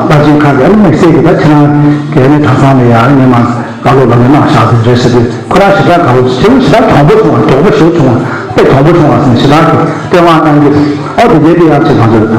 བླ་ཆེན་ཁག་གི་ཨ་ནི་དམིགས་བསལ་གྱི་ད་ཁྱེད་རང་གི་ཨ་ནི་གྲྭ་ཚང་ལ་ཡ་ཨ་ནི་མ་བཀའ་སློབ་ལམ་ཡང་གནང་བཞག་ཟེར་རེད་ཟེར་དུས་ཁོ་རང་ཞེ་དྲག་དགའ་པོ་ཞེ་པོ་ཞེ་དྲག་གྱོང་པོ་བྱུང་བ་མགྱོགས་པོ་ཞེ་པོ་བྱུང་བ་དཔེ་གྱོང་པོ་བྱུང་བ་ཟེར་ནས་ཞེ་དྲག་གི་བསྟོད་བསྔགས་གནང་གི་འདུག་ཨོ་དེ་འདྲའི་དེ་ཡང་ཅིག་ང་ཚོས་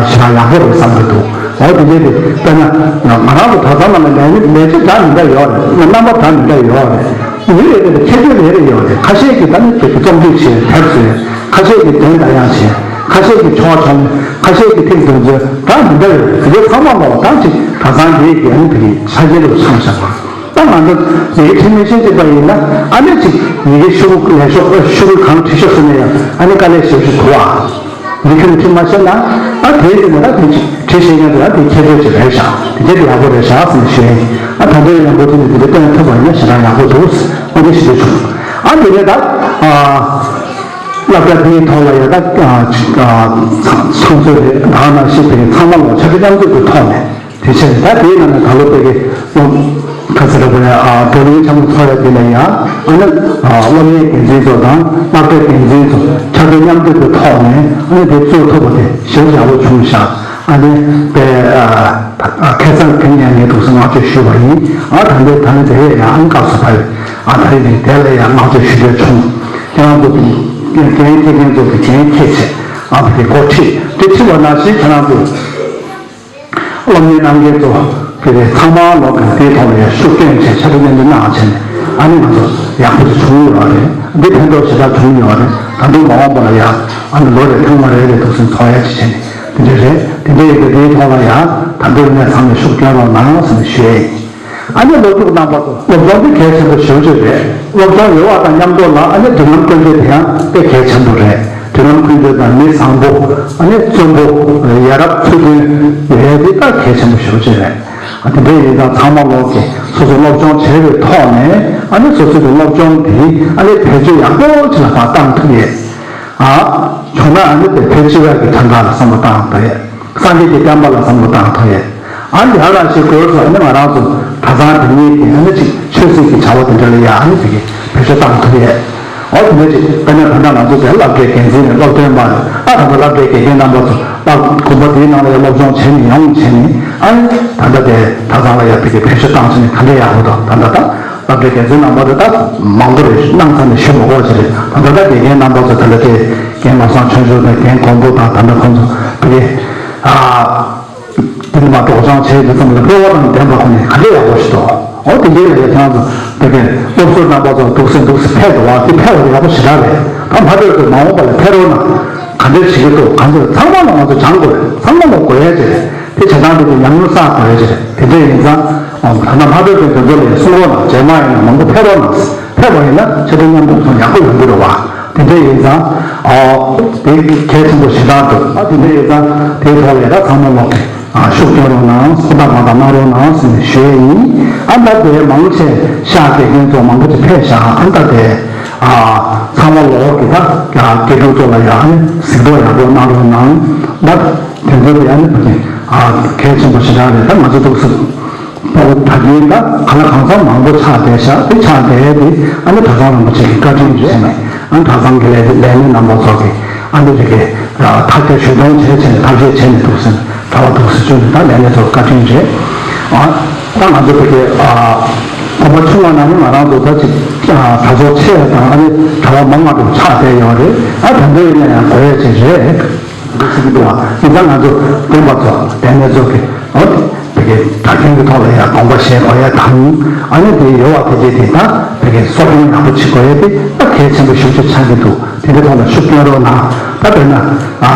ཞེ་དྲག་ཡག་པོ་རེད་བསམ་གྱི་འདུག་ཨོ་དེ་འདྲའི་དེ་དཔེར་ན་ང་རང་ཚོ་གྲྭ་ཚང་ནང་ལ་ལས་ལས་བྱེད་འདྲ་མི་འདྲ་ཡོད་རེད། རྣམ་པ་འདྲ་མི་འདྲ་ཡོད་རེད། མི་རེ་རེ་ལ་ཁྱད་ཆོས་རེ་རེ་ཡོད་རེད། ཁ་ཤས་ཀྱིས་ད་ནི་དེ་རྩོམ་སྒྲིག་བྱས་དེབ་བཟོས། ཁ་ཤས་ཀྱིས་འདོན་རྟ་དབྱངས་བྱས། ཁ་ཤས་ཀྱིས་ཆོ་ག་ཆོ་མེད། ཁ་ཤས་ཀྱིས་ཐིག་འདོན་ཚུལ་འདྲ་མི་འདྲ་ཡོད་རེད། དེ་ཚང་མ་ལོག་ད་ཅིག་གྲྭ་ཚང་འདིའི་འགན་དེ་གི་ཆ་རྐྱེན་དུ་ཚང་བཞག་པ། ད་ང་ཚོ་ལས་ཀྱི་ཁྲིམས་མི་ཤེས་ཀྱི་པ་ཡིན་ན་ཨ་ནི་ཅིག་ཡི་གེ་ཤོག་ལས་ཤོག་ཤོག་གུ་གང་བྲིས་ཤོག་ཟེར་ན་ཡང་ཨ་ནི་དཀའ་ལས་ཞེ་པོ་ཞིག་གོ་ཨ། མི་ཁྱོད་ཁྲིད་མ་ཤེས་ན་ཨ་དེའི་དེ་ནས་ད་དེ་ཁྲིད་ཤེས་མཁན་དེ་ལ་དེ་ཁྱད་ཆོས་ཅིག་རེད་ཤག་དེ་གྱད་དེ་ཡག་པོ་རེད་ཤག་ཟེར་ནས་ཞུས་ཡིན། ཨ་ད་དུང་ཡང་འགོ་ཁྲིད་ནས་དེ་འདྲ་བསྟན་ཐུབ་པ་ཡིན་ན་ཞེ་དྲག་ཡག་པོ་འདུག་ཨ་འདི་ཞུ་འདོད་བྱུང་། ཨ་དེ་ནས་ད་ཨ་སློབ་གྲྭ་དེའི་ཐོག་ལ་ཡང་ད་ཨ་ཚང་ཚོགས་རེད་ད་ནང་བཞིན་དེ་ཚང་མ་ལ་ཕྱག་ཕྱི་མཉམ་འཛུགས་ཀྱི་ཐོག་ནས། དེ་བཞིན་ད་དེའི་ནང་ནས་ད་ལོ་དཔེ་གི་སློབ་ཁ་ཚ་ར་བ་ཡ་ཨ་བགྲོ་གླེང་འཆམ་མཐོང་ཡ་དེ་ལ་ཡ་ཨ་ནི་ཨ་སློབ་གཉེར་འགན་འཛིན་ཚོ་དང་སློབ་གྲྭའི་འགན་འཛིན་ཚོ་ཕྱག་སྦྲེལ་མཉམ་འདེགས་ཀྱི་ཐོག་ནས་ཨ་ནི་དེ་གཙོ་ཐུབ་པ་དེ་ཞེ་པོ་ཡག་པོ་བྱུང་ཤག་ཨ་ནི་དཔེ་ཨ་ཁ་སང་དེ་ནས་ངས་འདུག་སེ་བསྔགས་བརྗོད་ཞུས་པ་ཡིན། ཨ་ད་ལྟའི་ད་ནི་དེ་བས་ཡང་ཨ་ནི་སྐབས་སུ་བབས་ཨ་ད་རེས་ནས་དེ་ལ་ཡང་བསྔགས་བརྗོད་ཞུ་འདོད་བྱུང་། ཁྱེད་རང་ཚོ་འགན་འཁྱེར་མཁན་ཚོ་གི་འགན་འཁྱེར་བྱས་ཨ་ཕ་གི་འགོ་ཁྲིད་དེ་ཁྲིད་པ་ནང་བཞིན་ཁྱེད་རང་ཚོ། སློབ་གཉེར་གནང་མཁན་ཚོ་དེ་རེད། ཚང་མ་ལོག་གི་དེའི་ཐོག་ལ་ཡང་ཤུགས་བསྐྱོན་བྱས་ཕྱག་ལས་གནང་བྱས་ནས་ཨ་ནི་ང་ཚོ་ཡག་པོ་ཞིག་བྱུང་ཡོད་རེད། འདི་ཕན་ཐོགས་ཞེ་དྲག་བྱུང་ཡོད་རེད། ད་དུང་མ་འོངས་པ་ལ་ཡང་ཨ་ནི་ལོ་རེ་ཐེངས་མ་རེ་རེ་འདུག་སེ་འཚོགས་ཡ་ཅིག་བྱས་ནས་དེ་འདྲ་རེད། དེ་འདྲ་ཡིན་དུས་དེའི་ཐོག་ལ་ཡང་ད་དུང་ཡིན་ན་ཚང་མས་ཤུགས་བསྐྱོན་རོགས་གནང་ཟེར་ནས་ཞུ་ཡ་ཡིན། ཨ་ནི་སློབ་ཕྲུག་རྣམ་པ་ཚོ་སློབ་སྦྱོང་འདི་གལ་ཆེན་པོ་ཞེ་པོ་ཅིག་རེད། སློབ་སྦྱོང་ཡོད་པ་དང་མཉམ་དུ་ལ་ཨ་ནི་སྒྲིག་ལམ་བཀོད་འདོད་དེ་ཡང་དཔེ་གལ་ཆེན་པོ་རེད། མདུན་ལམ་ཀུན་སྤྱོད་དང་མི་བཟང་པོ། ཨ་ནི་བརྩོན་པོ། ཡ་རབས་ཚུལ་མཐུན་ཡོད་ཡ་དེ་ད་གལ་ཆེན་པོ་ཞེ་པོ་ཅིག་རེད། ཨ་དེ་འདྲ་ཡིན་ཙང་ཚང་མ་ལོག་གིས་སོ་སོ་སློབ་སྦྱོང་བྱས་པའི་ཐོག་ནས། ཨ་ནི་སོ་སོ་གི་སློབ་སྦྱོང་དེ་ཨ་ནི་བེད་སྤྱོད་ཡག་པོ་ཅིག་ལ་ཕར་བཏང་ཐུབ་ཡས། ཨ་བྱུང་ན་ཨ་ནི་དེ་བོད་སྤྱི་བའི་གི་དོན་དག་ལ་བསམ་བློ་བཏང་ཐུབ་ཡས། སངས་རྒྱས་ཀྱི་བསྟན་པ་ལ་བསམ་བློ་བཏང་ཐུབ་ཡས། ཨ་ནི་ཡག་ལ་ཞིག་དགོས་སོ། ཨ་ནི་ང་རང་ཚོ་གྲྭ་ཚང་དེ་གཉིས་ཀྱི་ཨ་ནི་ཅིག་ཆོས་སྲིད་ཀྱི་བྱ་བ་དེ་འདྲ་ལ་ཡ་ཨ་ནི་དེ་གི་བེད་སྤྱོད་བཏང་ཐུབ་ཡས། འོ་དེ་འདྲ་ཅིག་དཔེར་ན་ད་ལྟ་ང་ཚོ་དེ་སློབ་གྲྭའི་འགན་འཛིན་ནས་སློབ་སྟོན་པ། ཨ་ད་ལྟ་སློབ་གྲྭའི་དགེ་རྒན་རྣམ་པ་ཚོ་སློབ་དགོན་པ་དེའི་ནང་ལ་ཡ་སློབ་སྦྱོང་བྱས་ནས་ཡོང་བྱས་ནས། ཨ་ནི་ད་ལྟ་དེ་གྲྭ་ཚང་ལ་ཡ་དེ་གི་བེད་སྤྱོད་བཏང་བྱས་ནས་ག་འདྲ་ཡག་པོ་འདུག་ད་ལྟ་ད། སློབ་གྲྭའི་དགེ་རྒན་རྣམ་པ་དེ་དག་མང་པོ་རེད། གནང་ཚར་ནས་ཞུ་མི་དགོས་ཞེས་རེད། ད་ལྟ་དགེ་རྒན་རྣམ་པ་ཚོ་ད་ལྟ་དེ་རྒན་བློ་བཟང་ཆོས་འབྱོར་དང་རྒན་མགོན་པོ་དང་། ད་ལྟ་ཁོང་ཚོ་དེ་གའི་ཨ་དེ་ནི་མ་སྒྲོག་སྦྱང་བྱས་དུས་ཙམ་ལ་སྤྲོ་བ་དང་ལྡན་པ་ཁོ་ནས་ག་འདྲ་ཡག་པོ་ཞིག་འདུག་འོ་དེ་འདྲའི་ལ་ཡ་ཁྱེད་རང་ཚོ་དེ་གའི་སློབ་ཟུར་རྣམ་པ་ཚོ་འདུག་སེ་འདུག་སེ་ཕེབས་འགྲོ་བ་དེ་ཕེབས་པ་ཡག་པོ་ཞེ་དྲག་རེད། ད་མ་ཕེབས་ཚོ་མ་འོངས་པ་ལ་ཕེབས་རོགས་གནང་། ག་འདྲ་བྱེད་ཀྱི་འདུག་གང་ཚོད་ཚང་མ་ལ་ང་ཚོ་སྦྱང་དགོས་རེད། ཚང་མ་ལ་དགོས་ཡ་ཅིག་རེད། དེ་བྱེད་སྟངས་དེ་ཚོ་ཉམས་མྱོང་བསགས་དགོས་ཡ་ཅིག་རེད། དེ་འདྲ་ཡིན་ཙང་། ཨོ་ད་ལྟ་མ་ཕེབས་པའི་དེ་ཚོ་ལ་གསུང་རོགས་གནང་། རྗེས་མ་ཡིན་ན་མང་པོ་ཕེབས་རོགས་གནང་། ཕེབས་པ་ཡིན་ན་ཆེད་དོན་མཉམ་དུ་ཚོ་ཡག་པོ་ཡོང་གི་རེད་བ། དེ་འདྲ་ཡིན་ཙང་། ཨོ་དེ་གལ་ཆེན་པོ་ཞེ་དྲག་འདུག་ཨ་དེ་འདྲ་ཡིན་ཙང་དེའི་ཐོག་ལ་ཡ་ད་ཚང་མ་ལོག་གིས་ཨ་ཤུགས་རྒྱག་རོགས་གནང་། ཧུར་ཐག་མ་ཐག་གནང་རོགས་གནང་ཟེར་ནས་ཞུ་ཡས་ཡིན། ཨ་ད་དེ་མང་ཆེ་ཤག་དགེ་རྒན་ཚོ་མང་པོ་ཅིག་ཕེབས་ཤག་ཨ་ད་དེ་ཨ་ཚང་མ་ལོག་གིས་ད་དགེ་ཕྲུག་ཚོ་ལ་ཡ་ཨ་ནི་གཟིགས་རྟོག་ཡག་པོ་གནང་རོགས་གནང་། ད་དེ་ཚོ་ལ་ཡ་ཨ་ནི་ཨ་གལ་ཆེན་པོ་ཞེ་དྲག་རེད། ད་ང་ཚོ་འདུག་སེ་ཕ་བོ་གྲྭ་རྒྱུན་ད་ག་ལ་གང་འཚམ་མང་པོ་ཆགས་བསྡད་ཤག་དེ་ཆགས་བསྡད་དེ་ཨ་ནི་གྲྭ་ཚང་རིན་པོ་ཆེ་གི་བཀའ་དྲིན་རེད་ཟེར་ནས། ཨ་ནི་གྲྭ་ཚང་གི་ལས་ལས་སྣེ་རྣམ་པ་ཚོ་གིས་ཨ་ནི་རེ་གི་ཐག་གཅོད་ཞུ་གཏོང་བྱས་བྱས་ནས་ཐབས་ཤེས་བྱས་ནས་འདུག་སེ་གྲྭ་པ་འདུག་སེ་བཅུ་ནས་ད་ལས་སྣེ་ཚོ་བཀའ་དྲིན་རེད། ཨ་ད་ང་ཚོ་བོད་ཀྱི་ཨ་དགོན་པ་ཆུང་བ་ནང་ནས་ང་རང་ཚོ་ད་ཅིག་ཨ་གྲྭ་ཚོགས་ཆེ་དང་ཨ་ནི་གྲྭ་པ་མང་བ་འདུག་ཆགས་བསྡད་ཡོད་རེད། ཨ་དེ་འདྲ་ཡིན་ན་ཡང་དགོས་ཡ་ཅིག་རེད། འདུག་སེ་གི་འདུག་ཨ་ཡིན་ཙང་ང་ཚོ་རྒན་པ་ཚོ་ལས་སྣེ་ཚོ་གིས་ཨོ་དེ་གའི་གྲྭ་རྒྱུན་གྱི་ཐོག་ལ་ཡང་དགོངས་པ་བཞེས་དགོས་ཡ་དང་། ཨ་ནི་དེ་ཡོད་པ་དེ་རྗེས་དེ་ད་དེ་གའི་གསོ་སྐྱོང་ཡག་པོ་བྱེད་དགོས་ཡ་དེ་ད་གལ་ཆེན་པོ་ཞེ་པོ་ཅིག་ཆགས་ཀྱི་འདུག་དེ་འདྲའི་ཐོག་ལ་ཤུགས་བསྐྱོན་རོགས་གནང་། ད་དཔེར་ན་ཨ་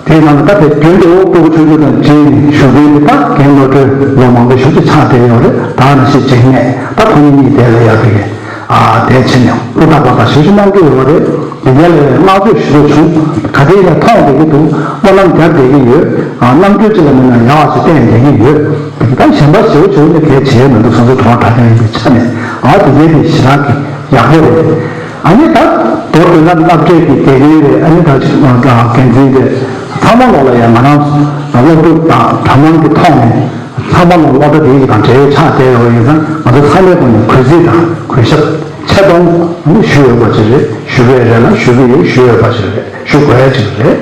དེའི་ནང་ལ་ད་དེ་རྒྱུན་དུ་སྤྲུལ་སྐུ་ཆོས་འབྱོར་དང་འབྲེལ་ནས་བཞུགས་མཁན་དེ་ད་རྒན་བློ་གྲོས་ལོ་མང་པོ་ཞེ་པོ་ཅིག་ཆགས་བསྡད་ཡོད་རེད། ད་ནང་བཞིན་འཇིགས་མེད་ད་ཁོ་གཉིས་གཉིས་དེ་ལ་ཡ་དེ་གའི་ཨ་དེ་བྱས་ནས་ཧུར་ཐག་འབད་ཐག་ཞེ་པོ་ཅིག་གནང་གི་ཡོད་རེད། དེ་ག་ལས་བསྔགས་བརྗོད་ཞུ་རོགས་བྱུང་། ག་དེ་ཡིན་ན་མཐོང་བསྡད་ཀྱི་འདུག་སྨོན་ལམ་རྒྱབ་བསྡད་ཀྱི་ཡོད། ཨ་རྣམ་འགྱུར་ཅིག་ལ་མིན་ན་ཡག་པ་ཞིག་བསྟན་བསྡད་ཀྱི་ཡོད། ད་གཞན་པ་ཞེ་པོ་ཅིག་ནི་གལ་ཆེ་མི་འདུག་སོ་སོ་གྲྭ་པ་གྲྭ་རྒན་ཡིན་པའི་ཆ་ནས། ཨ་དེ་འདྲའི་དེ་ཞེ་དྲག་གི་ཡག་པོ་རེད། ཨ་ནི་ད་མདོར་དོན་ལ་སློབ་གྲྭའི་གི་དགེ་རྒན་རེད། ཨ་ནི་ད་ཅིག་འགན་འཛིན་རེད། ཚང་མ་ལོག་ལ་ཡང་ང་རང་སློབ་ཕྲུག་དང་གྲྭ་མང་གི་ཐོག་ནས། ཚང་མ་ལ་སློབ་གྲྭ་དེ་ཡི་དང་འབྲེལ་ཡོད་ཆགས་བསྡད་ཡོད་པ་ཡིན་ཙང་། ང་ཚོ་ཚང་མའི་ངོས་ནས་གུས་བརྩི་དང་གུས་ཞབས་ཆེ་མཐོང་ཞུ་འོས་པ་ཞིག་རེད། ཞུ་གི་རེད་ལ་ཞུ་གི་ཡོད། ཞུ་འོས་པ་ཞིག་རེད། ཞུ་དགོས་ཡ་ཞིག་རེད།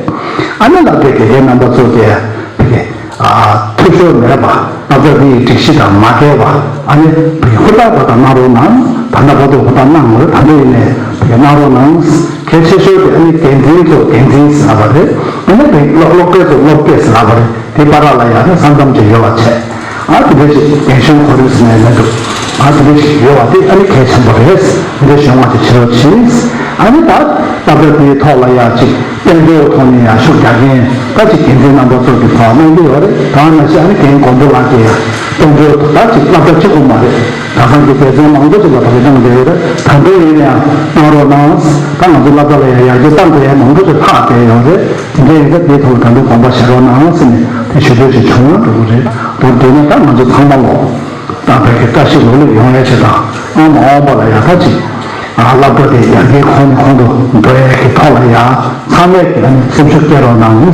ཨ་ནི་སློབ་གྲྭའི་དགེ་རྒན་རྣམ་པ་ཚོ་གིས་དེ་གའི་ཨ་འཐུས་ཤོར་མེད་པ། སློབ་གྲྭ་འདི་ཡི་སྒྲིག་གཞི་དང་མ་འགལ་བ། ཨ་ནི་དེ་གའི་ཧུར་ཐག་པ་དང་གནང་རོགས་གནང་། ད་ལྟ་བར་དུ་ཧུར་ཐག་གནང་ཡོད། ད་ལྟ་ཡིན་ནའི་དེ་གའི་གནང་རོགས་གནང་། གལ་ཆེ་ཤོས་དེ་ཨ་ནི་འགན་འཛིན་ཚོ་འགན་འཛིན་ཟེར་ལབ་པ་རེད། ཨ་ནི་དེ་སློབ་སློབ་དགེ་ཚོ་སློབ་དགེ་ཟེར་ལབ་པ་རེད། དེ་བར་ལ་ཡང་ན་ས་མཚམས་ཅིག་ཡོད་པ་བྱས། ཨ་དེ་འདྲ་ཞིག་རྒན་གཞོན་གོ་རིམ་ཟེར་ནས་མི་འདུག་ཨ་དེ་འདྲ་ཞིག་ཡོད་པ་དེ་ཨ་ནི་གལ་ཆེན་པོ་རེད། དེ་འདྲ་བྱུང་བ་ཅིག་བྱེད་རོགས་གྱིས། ཨ་ནི་ད་སློབ་གྲྭ་དེའི་ཐོག་ལ་ཡང་ཅིག་བསྟན་འགྲོའི་ཐོག་ནས་ཡང་ཤུགས་རྒྱག་མཁན་ད་ཅིག་འགན་འཛིན་རྣམ་པ་ཚོ་གི་ཐོག་གནང་གི་ཡོད་རེད། ད་ནང་བཞིན་ཨ་ནི་རྒན་མགོན་པོ་ལགས་ཀྱིས་ཡང་བསྟན་འགྲོའི་ཐོག་ད་ཅིག་སློབ་གྲྭ་གཅིག་པུ་མ་རེད། གྲྭ་ཚང་གི་སྡེ་ཚན་མང་པོ་ཅིག་ལ་ད་གིན་གནང་བསྡད་ཡོད་རེད། ད་དུང་ཡིན་ན་ཡང་གནང་རོགས་གནང་། ད་ང་ཚོ་སློབ་གྲྭ་ལ་ཡང་ཡར་རྒྱས་གཏང་དགོས་ཡ་མང་པོ་ཅིག་ལྷག་བསྡད་ཡོད་རེད། དེ་འདྲ་ཡིན་ཙང་དེའི་ཐོག་ལ་ད་དུང་དགོངས་པ་བཞེས་རོགས་གནང་ཟེར་ནས་དེ་ཞུ་འདོད་ཅིག་བྱུང་བ་འགྲོ་གི་རེད། མདོར་བསྡུས་ན་ད་ང་ཚོ་ཚང་མ་ལོག་ད་བོད་ཀྱི་བཀྲ་ཤིས་ལོ་ལེགས་ཡོང་ཡ་ཆེད་དང་། ཨ་མ་འོངས་པ་ལ་ཡང་ད་ཅིག་ཨ་སློབ་གྲྭ་དེ་ཡར་རྒྱས་གོང་ནས་གོང་དུ་འགྲོ་ཡ་གི་ཐོག་ལ་ཡང་ཚང་མས་ཀྱི་ཨ་ནི་སེམས་ཤུགས་སྐྱེད་རོགས་གནང་།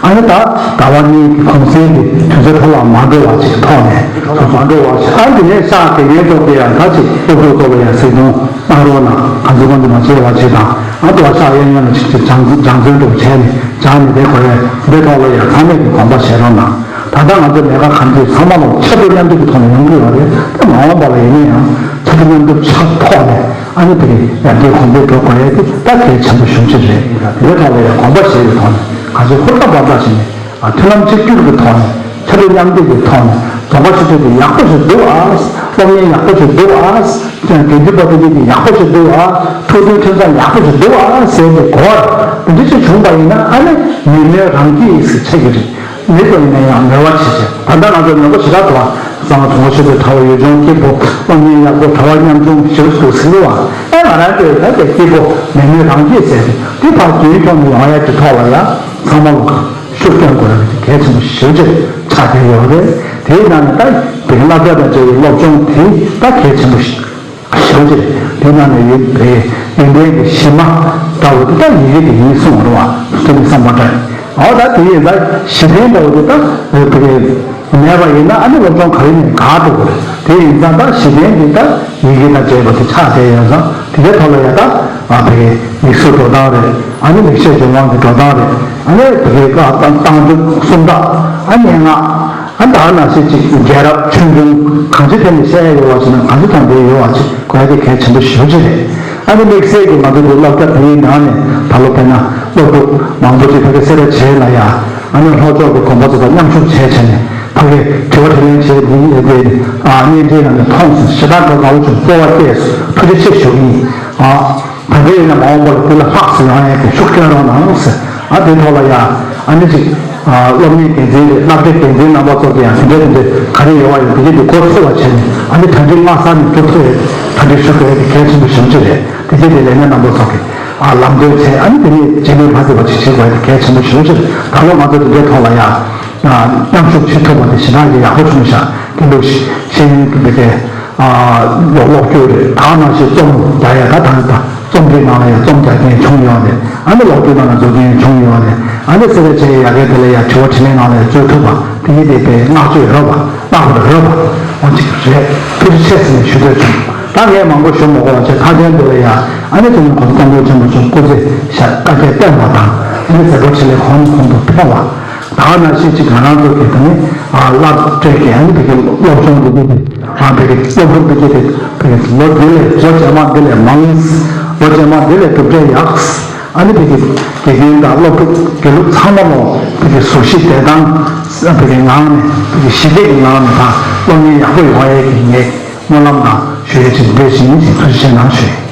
ཨ་ནི་ད་ཟླ་བ་གཉིས་ཀྱི་གུང་སེང་གི་དུས་ཚོད་ཐོག་ལ་མ་འགྲོ་བ་ཅིག་ཐོག་ནས་ཐོག་ལ་མ་འགྲོ་བ་ཅིག་ཨ་དེ་ནས་ཤག་དགེ་རྒན་ཚོ་གི་ཡང་ད་ཅིག་སློབ་ཕྲུག་ཚོ་ལ་ཡང་གཟིགས་མཐོང་གནང་རོགས་གནང་། ག་ཚོད་གང་དུ་མ་བྱེད་པ་ཅིག་དང་། ཨ་དུ་བ་ཤག་གཡས་གཡོན་ལ་ཅིག་ཅིག་སྦྱང་སྦྱང་བརྩོན་འགྲུབ་བྱས་ནས་སྦྱང་ནས་བསྡད་དགོས་རེད། འདི་ཐོག་ལ་ཡང་ཚང་མས་ཀྱི་དགོངས་པ་བཞེས་རོགས་གནང་། ད་ལྟ་ང་ཚོ་ལས་ཀ་གང་ཅི་ཚང་མ་ལ་ཕྱར་གྲུ་མཉམ་འདེགས་ཀྱི་ཐོག་ནས་ཡོང་གི་ཡོད་རེད། ད་མ་འོངས་པ་ལ་ཡིན་ན་ཡང་ཕྱར་གྲུ་མཉམ་འདེགས་ཕྱར་ཐོག་ནས་ཨ་ནི་དེ་གའི་ཡར་རྒྱས་གོང་འཕེལ་འགྲོ་དགོས་ཡ་དེ་ད་གལ་ཆེན་པོ་ཞེ་པོ་ཅིག་རེད། དེའི་ཐོག་ལ་ཡང་དགོངས་པ་བཞེས་པའི་ཐོག་ནས་ང་ཚོས་ཧུར་ཐག་འབད་ཐག་བྱས་ནས་མཐུན་ལམ་གཅིག་གྱུར་གྱི་ཐོག་ནས་ཕྱར་གྲུ་མཉམ་འདེགས་ཀྱི་ཐོག་ནས་རྫོང་པ་ཆུ་ཚོད་དེ་ཡག་པོ་ཞིག་འདུག་ཨ། སློབ་གཉེར་ཡག་པོ་ཞིག་འདུག་ཨ། དགེ་འདུན་པ་དེ་གའི་ཡག་པོ་ཞིག་འདུག་ཨ། ཐུགས་མཐུན་ཁྲིམས་གཙང་ཡག་པོ་ཞིག་འདུག་ཨ་ཟེར་ནས་གོ་བ་འདི་འདྲ་ཞིག་བྱུང་པ་ཡིན་ན་ཨ་ནི་མི་མོས་རང་སྐྱིད་ཟེར་ཆགས་ཀྱི་རེད། མི་ཚོ་ཡིན་ན་ཡང་མོས་པ་བྱེད་བྱེད། ད་ལྟ་ང་ཚོ་མོས་པ་ཞེ་དྲག་འདུག་བ། གསང་བ་དང་པོ་ཆོས་ཚོགས་གྲྭ་པ་ཡུལ་ལྗོངས་སྐྱིད་པོ། སློབ་གཉེར་ཡག་པོ། གྲྭ་པ་ཉམ་ཆུང་ཞེ་པོ་ཞིག་འདུག་ཟེར་གི་བ། ཨེ་ང་རང་ཚོས་ད་དེ་སྐྱིད་པོ་མེད་མོད་རང་སྐྱིད་ཟེར་ཏེ། དེ་ཕར་རྒྱུན་འཁྱོངས་ནས་ཡོང་ཡ་གི་ཐོག་ལ་ཡ་ཚང་མ་ལ་ཤུགས་སྐྱོན་དགོས་ཡ་གལ་ཆེན་པོ་ཞེ་པོ་ཅིག་ཆགས་བསྡད་ཡོད་རེད། དེའི་ནང་ནས་ད་བོད་ཀྱི་བསླབ་བྱ་དང་འབྲེལ་བའི་སློབ་སྦྱོང་དེ་ད་གལ་ཆེན་པོ་ཞིག་ཞེ་པོ་ཅིག་རེད། དེ་ནང་ནས་ཡོན་ཏན་གྱི་གཞི་མ་འདྲ་བོ་དེ་ད་ཡི་གེ་དེ་ཡིན་གསུངས་པ་རེད་བ། དེ་ནི་བསམ་པ་འདྲ། འོ་ད་དེ་ཡིན་ད་གཞི་རྟེན་འདྲ་བོ་དེ་ད་དེ་གའི་མེད་པ་ཡིན་ན་ཨ་ནི་སློབ་སྦྱོང་ག་རེ་ནས་ག་འགྲོ་དགོས་རེད། དེ་ཡིན་ཙང་ད་གཞི་རྟེན་འདི་ད་ཡི་གེ་དང་འབྲེལ་བ་དེ་ཆགས་བསྡད་ཡོད་ཙང་། དེ་གའི་ཐོག་ལ་ཡ་ད་ཨ་དེ་གའི་ཡིག་གཟུགས་འགྲོ་སྟངས་རེད། ཨ་ནི་ལེགས་བཤད་ལྗོན་དབང་གི་འགྲོ་སྟངས་རེད། ཨ་ནི་དེ་གའི་བཀའ་བཏང་བཏང་སྒྲུབ་སུམ་རྟགས། ཨ་སྙན་ངག་ཨ་ད་ནང་བཞིན་ཅིག་རྒྱལ་རབས་ཆོས་འབྱུང་གང་ཅི་དེ་ནས་བཤད་ཡ་ཡོད་བ་ཅིག་ན་གང་ཅི་དང་འབྲེལ་ཡོད་བ་ཅིག་དགོས་ཡ་དེ་གལ་ཆེན་པོ་ཞེ་པོ་ཅིག་རེད། ཨ་ནི་དམིགས་བསལ་གྱི་ང་ཚོ་འདི་སློབ་གྲྭ་དེའི་ནང་ནས་ད་ལོ་དཔེར་ན་སློབ་ཕྲུག་མང་པོ་ཅིག་ཕ་གི་སེ་ར་བྱེས་ལ་ཡ། ཨ་ནི་ལྷོ་ཕྱོགས་ཀྱི་དགོན་པ་ཚོ་དང་མཉམ་ཞུགས་བྱས་བྱས་ནས་ཕ་གི་དྲི་བ་དྲིས་ལན་བྱས་འདི་ཡིན་ཨེ་དེ། ཨ་བརྙན་འཕྲིན་ནང་ནས་མཐོང་སོང་། ཞེ་དྲག་དགའ་བོ་བྱུང་། སྤྲོ་བ་སྐྱེས་སོང་། ཐུགས་རྗེ་ཆེ་ཞུ་གི་ཡིན། ཨ། ད་ལྟ་ཡིན་ན་མ་འོངས་པ་ལ་འདི་ལ་ལྷག་ཙམ་ཡོང་ཡ་གི་ཤུགས་སྐྱོན་རོགས་གནང་ཟེར། ཨ་དེ་ཐོག་ལ་ཡ་ཨ་ནི་ཅིག་ཨ་སློབ་གཉེར་འགན་འཛིན་རེད། སློབ་གྲྭའི་འགན་འཛིན་རྣམ་པ་ཚོ་གི་ཡང་དེ་འདྲ་དེ་འདྲ་ག་རེ་ཡོད་བ་ཡོད་དེ་གི་འདི་འགོ་ཚུགས་པ་བྱས་ནས། ཨ་ནི་ད་འདི་སྔ་ས་ནས་འགྲུབ་ཐུབ་ཡ་གྲ་སྒྲིག་ཞུ་དགོས་ཡ་དེ་གལ་ཆེན་པོ་ཞེ་པོ་ཅིག་རེད། དེ་རྗེས་དེ་ལས་སྣེ་རྣམ་པ་ཚོ་གི་ཨ་ལམ་སྟོན་བྱས། ཨ་ནི་དེ་ནས་རྗེས་ལུས་མ་ཐེབས་པ་ཅིག་བྱེད་དགོས་ཡ་དེ་གལ་ཆེན་པོ་ཞེ་པོ་ཅིག་རེད། ད་ལོ་ང་ཚོ་དེ་འདྲའི་ཐོག་ལ་ཡ་ཨ་མཉམ་ཞུགས་བྱེད་ཐུབ་པ་དེ་ཞེ་དྲག་གི་ཡག་པོ་བྱུང་ཤག་དེ་འདུག་ཤེས་ཡོན་གྱི་འདི་གའི། ཨ་ལོ་ལོ་རྒྱུས་རེད། ད་ནང་བཞིན་རྩོམ་རྒྱག་ཡ་ད་ད་ད་རྩོམ་འབྲིའི་ནང་ལ་ཡང་རྩོམ་རྒྱག་མཁན་བྱུང་ཡོད་རེད། ཨ་ནི་ལོ་རྒྱུས་ནང་ལ་འཛུལ་མཁན་བྱུང་ཡོད་རེད། ཨ་ནི་སེ་ར་བྱེས་ཡ་གའི་དེ་ལ་ཡང་དྲི་བ་དྲིས་ལན་ནང་ལ་ཡང་འཛུལ་ཐུབ་པ་དེ་ཡིན་དེ་དཔེ་བསྔགས་བརྗོད་ཡོད་པ། བསྔགས་པ་ཡོད་པ་འོ་ཅིག་རེད། ཐུགས་རྗེ་ཆེ་ཟེར་ནས་ཞུ་འདོད་བྱུང་། ད་ངས་མང་པོ་ཞུ་མ་དགོས་པ་བྱས། མཐའ་དོན་དེ་ལ་ཡང་ཨ་ནི་དེ་ནི་གོང་ས་སྐྱབས་མགོན་ཆེན་པོ་མཆོག་སྐུ་ཚེ་ཞབས་བསྐལ་བརྒྱར་བརྟན་པ་དང་། ཨ་ནི་མཛད་སྒོ་འཕྲིན་ལས་གོང་ནས་གོང་དུ་འཕེལ་བ། ད་ག་ནང་བཞིན་ཅིག་ང་རང་ཚོ་གི་ད་ནི་ཨ་སློབ་གྲྭའི་གི་ཨ་ནི་དེ་གི་སློབ་སྦྱོང་འདི་གི་དེ་ཨ་དེ་གི་སློབ་ཕྲུག་འདི་གི་དེ་དེ་གི་ལོ་འདི་ལས་ལོ་རྗེས་མ་འདི་ལས་མང་། ལོ་རྗེས་མ་འདི་ལས་གྲུབ་འབྲས་ཡག་ཨ་ནི་དེ་གི་དགེ་རྒན་དང་སློབ་ཕྲུག་དགེ་ལུགས་ཚང་མ་ལོ་དེ་གི་གཟུགས་གཞི་བདེ་ཐང་དེ་གི་ངང་ནས་དེ་གི་ཞི་བདེ་གི་ངང་ནས་ད་སློབ་གཉེར་ཡག་པོ་ཡོང་ཡས་གི་ངས་སྨོན་ལམ་དང་ཞུ་ཡས་ཅིག་འདོད་བཞིན་ཐུགས་རྗེ་ཆེ་གནང་ཞུ་ཡས།